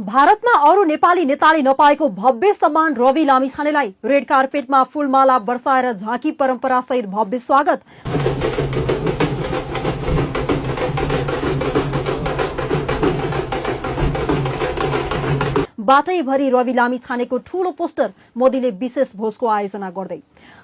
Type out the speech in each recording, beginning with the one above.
भारतमा अरू नेपाली नेताले नपाएको भव्य सम्मान रवि लामिछानेलाई। रेड कार्पेटमा फूलमाला बर्साएर झाँकी परम्परा सहित भव्य स्वागत। बाटैभरि रवि लामिछानेको ठूलो पोस्टर। मोदीले विशेष भोजको आयोजना गर्दै।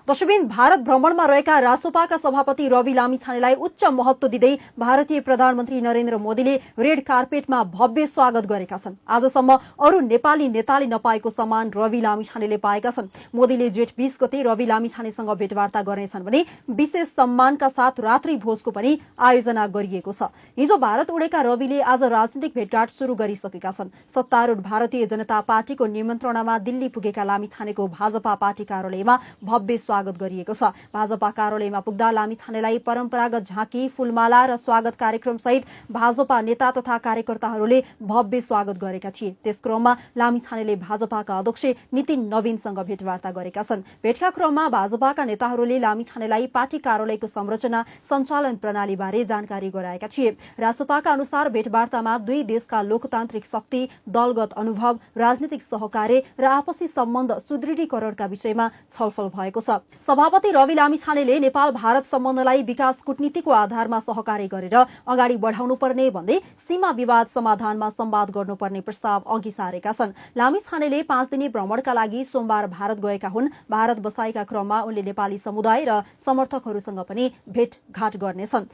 दशबिन भारत भ्रमणमा रहेका रासोपाका सभापति रवि लामिछानेलाई उच्च महत्व दिँदै भारतीय प्रधानमन्त्री नरेन्द्र मोदीले रेड कार्पेटमा भव्य स्वागत गरेका छन्। आजसम्म अरू नेपाली नेताले नपाएको सम्मान रवि लामिछानेले पाएका छन्। मोदीले जेठ 20 गते रवि लामिछानेसँग भेटवार्ता गर्नेछन् भने विशेष सम्मानका साथ रात्रि भोजको पनि आयोजना गरिएको छ। हिजो भारत उडेका रविले आज राजनीतिक भेटघाट शुरू गरिसकेका छन्। सत्तारूढ भारतीय जनता पार्टीको निमन्त्रणामा दिल्ली पुगेका लामिछानेको भाजपा पार्टी कार्यालयमा भव्य स्वागत गरिएको छ। भाजपा कार्यालयमा पुग्दा लामिछानेलाई परम्परागत झाँकी, फूलमाला र स्वागत कार्यक्रम सहित भाजपा नेता तथा कार्यकर्ताहरूले भव्य स्वागत गरेका थिए। त्यस क्रममा लामिछानेले भाजपाका अध्यक्ष नितिन नवीनसँग भेटवार्ता गरेका छन्। भेटका क्रममा भाजपाका नेताहरूले लामिछानेलाई पार्टी कार्यालयको संरचना, सञ्चालन प्रणाली बारे जानकारी गराएका थिए। रासोपाका अनुसार भेटवार्तामा दुई देशका लोकतान्त्रिक शक्ति, दलगत अनुभव, राजनीतिक सहकार्य र आपसी सम्बन्ध सुदृढीकरणका विषयमा छलफल भएको छ। सभापति रवि लामिछानेले नेपाल भारत सम्बन्धलाई विकास कूटनीतिको आधारमा सहकार्य गरेर अगाडि बढाउनु पर्ने भन्दै सीमा विवाद समाधानमा संवाद गर्नुपर्ने प्रस्ताव अघि सारेका छन्। लामिछानेले 5 दिने भ्रमणका लागि सोमबार भारत गएका हुन्। भारत बसाइका क्रममा उनले नेपाली समुदाय र समर्थकहरूसँग पनि भेटघाट गर्नेछन्।